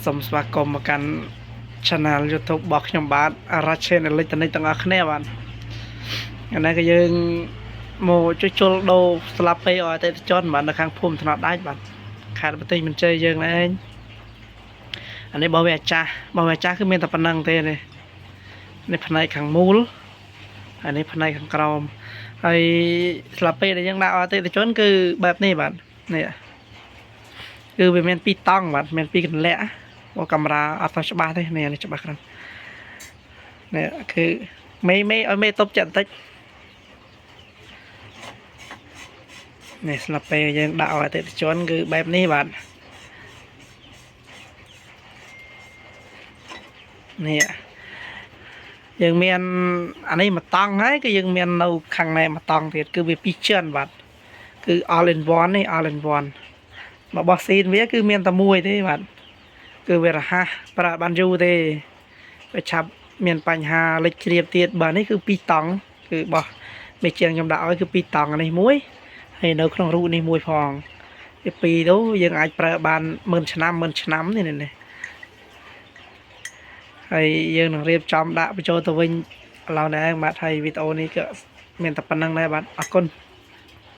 សូមស្វាគមន៍មកកាន់ Channel YouTube របស់ខ្ញុំបាទ Arachen Electronic ទាំងអស់គ្នាបាទថ្ងៃនេះក៏យើងមកជួសជុលដូរស្លាបពេឲ្យអតិថិជនបាទនៅខាងភូមិថ្នល់ដាច់បាទខេត្តបន្ទាយមានជ័យយើងនេះឯងអានេះរបស់វាអាចាស់របស់វាអាចាស់គឺមានតែប៉ុណ្្នឹងទេនេះនេះផ្នែកខាងមូលហើយនេះផ្នែកខាងក្រោមហើយស្លាបពេដែលយើងដាក់ឲ្យអតិថិជនគឺបែបនេះបាទនេះ គឺវាមានពីរតង់បាទមានពីរកន្លាក់មកកាមេរ៉ាអត់ទៅច្បាស់ទេនេះនេះច្បាស់ខ្លាំងនេះគឺមេមេឲ្យមេតបចិត្តបន្តិចនេះស្លាប់ពេលយើងដាក់ឲ្យអតិថិជនគឺបែបនេះបាទនេះយើងមានអានេះមួយតង់ហើយគឺយើងមាននៅខាងណែមួយតង់ទៀតគឺវាពីរជាន់បាទគឺ all in one នេះ all in one របស់ស៊ីនវាគឺមានតែមួយទេបាទគឺវារហ័សប្រើបានយូរទេវាឆាប់មានបញ្ហាលេចជ្រាបទៀតបាទនេះគឺពីរតង់គឺបោះមេជាងខ្ញុំដាក់ឲ្យគឺពីរតង់នេះមួយហើយនៅក្នុងរូបនេះមួយផងពីពីរទៅយើងអាចប្រើបានម៉ឺនឆ្នាំម៉ឺនឆ្នាំនេះនេះហើយយើងនឹងរៀបចំដាក់បញ្ចូលទៅវិញឥឡូវនេះឯងបាទហើយវីដេអូនេះក៏មានតែប៉ុណ្្នឹងដែរបាទអរគុណ។